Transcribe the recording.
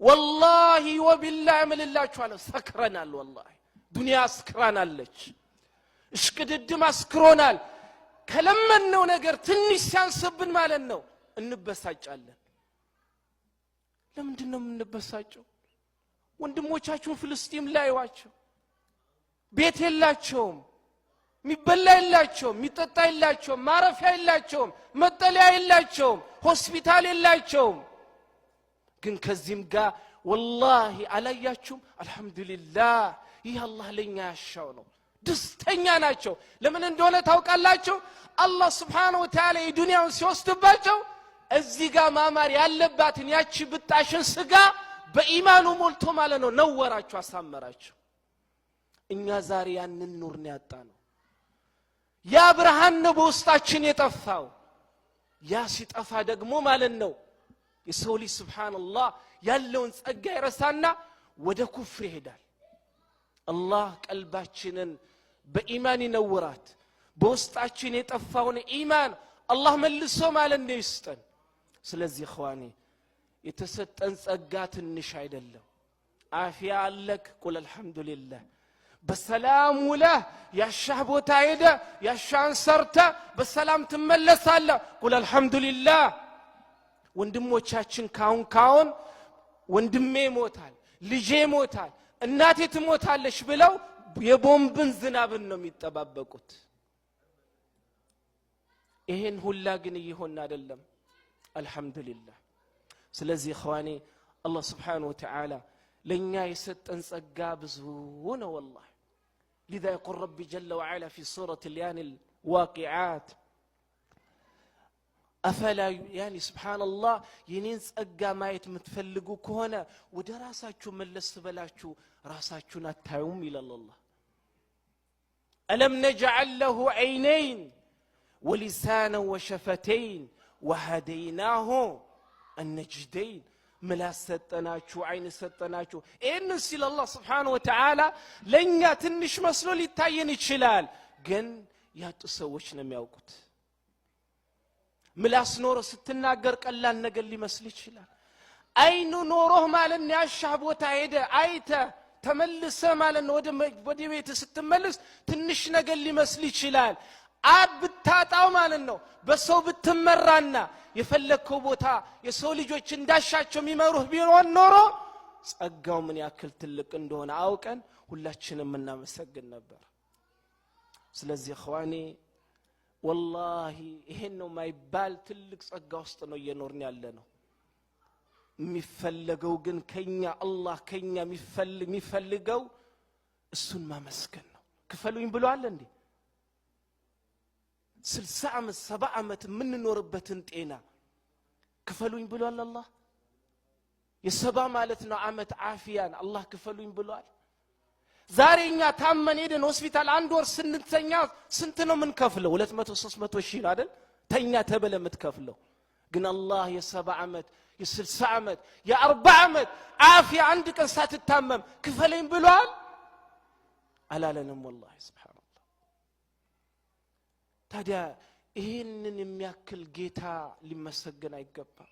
ወላሂ ወቢላህ እምልላችኋለሁ፣ ሰክረናል። ወላሂ ዱንያ አስክራናለች። እሽቅድድም አስክሮናል። ከለመነው ነገር ትንሽ ሲያንስብን ማለት ነው እንበሳጫለን። ለምንድን ነው የምንበሳጨው? ወንድሞቻችሁን ፍልስጢም ላይ እዩዋቸው። ቤት የላቸውም፣ የሚበላ የላቸውም፣ የሚጠጣ የላቸውም፣ ማረፊያ የላቸውም፣ መጠለያ የላቸውም፣ ሆስፒታል የላቸውም። ግን ከዚህም ጋር ወላሂ አላያችሁም? አልሐምዱሊላህ፣ ይህ አላህ ለኛ ያሻው ነው። ደስተኛ ናቸው። ለምን እንደሆነ ታውቃላችሁ? አላህ ስብሓነሁ ወተዓላ የዱንያውን ሲወስድባቸው እዚህ ጋር ማማር ያለባትን ያቺ ብጣሽን ስጋ በኢማኑ ሞልቶ ማለት ነው ነወራቸው፣ አሳመራቸው። እኛ ዛሬ ያንን ኑር ነው ያጣነው። ያ ብርሃን ነው በውስጣችን የጠፋው። ያ ሲጠፋ ደግሞ ማለት ነው የሰው ልጅ ስብሓንላህ ያለውን ጸጋ ይረሳና ወደ ኩፍር ይሄዳል። አላህ ቀልባችንን በኢማን ይነውራት። በውስጣችን የጠፋውን ኢማን አላህ መልሶ ማለት ነው ይስጠን። ስለዚህ እኽዋኔ፣ የተሰጠን ጸጋ ትንሽ አይደለም። አፊያ አለክ፣ ቁል አልሐምዱሊላህ። በሰላም ውለህ ያሻህ ቦታ ሄደ ያሻህን ሰርተ በሰላም ትመለሳለህ። ቁል አልሐምዱሊላህ። ወንድሞቻችን ካሁን ካሁን ወንድሜ ይሞታል፣ ልጄ ይሞታል፣ እናቴ ትሞታለች ብለው የቦምብን ዝናብን ነው የሚጠባበቁት። ይሄን ሁላ ግን እየሆነ አይደለም። አልሐምዱሊላህ። ስለዚህ እኽዋኔ፣ አላህ ስብሓነሁ ወተዓላ ለእኛ የሰጠን ጸጋ ብዙ ነው ወላሂ። لذا يقول ربي جل وعلا في سورة يعني الواقعات أفلا يعني سبحان الله የኔን ጸጋ ማየት የምትፈልጉ ከሆነ ወደ ራሳችሁ መለስ በላችሁ ራሳችሁን አታዩም ይላል አላህ። ألم نجعل له عينين ولسانا وشفتين وهديناه النجدين። ምላስ ሰጠናችሁ፣ አይን ሰጠናችሁ። ይህንን ሲል አላህ ስብሓነሁ ወተዓላ ለእኛ ትንሽ መስሎ ሊታየን ይችላል፣ ግን ያጡ ሰዎች ነው የሚያውቁት። ምላስ ኖሮ ስትናገር ቀላል ነገር ሊመስል ይችላል። አይኑ ኖሮህ ማለት ነው ያሻህ ቦታ ሄደ አይተ ተመልሰ ማለት ነው ወደ ቤት ስትመልስ ትንሽ ነገር ሊመስል ይችላል። አብ ብታጣው ማለት ነው በሰው ብትመራና የፈለግከው ቦታ የሰው ልጆች እንዳሻቸው የሚመሩህ ቢሆን ኖሮ ጸጋው ምን ያክል ትልቅ እንደሆነ አውቀን ሁላችንም እናመሰግን ነበር። ስለዚህ እኽዋኔ፣ ወላሂ ይሄን ነው ማይባል ትልቅ ጸጋ ውስጥ ነው እየኖርን ያለ ነው። የሚፈለገው ግን ከኛ አላህ ከኛ የሚፈልገው እሱን ማመስገን ነው። ክፈሉኝ ብሏል እንዴ? 60 ዓመት፣ 70 ዓመት የምንኖርበትን ጤና ክፈሉኝ ብሏል አላህ? የ70 ማለት ነው ዓመት ዓፊያን አላህ ክፈሉኝ ብሏል? ዛሬ እኛ ታመን ሄደን ሆስፒታል አንድ ወር ስንተኛ ስንት ነው የምንከፍለው? 200፣ 300 ሺህ ነው አይደል? ተኛ ተብለ የምትከፍለው። ግን አላህ የ70 ዓመት፣ የ60 ዓመት፣ የ40 ዓመት ዓፊያ አንድ ቀን ሳትታመም ክፈለኝ ብሏል? አላለንም። ወላሂ ስብሓንላህ። ታዲያ ይህንን የሚያክል ጌታ ሊመሰገን አይገባም?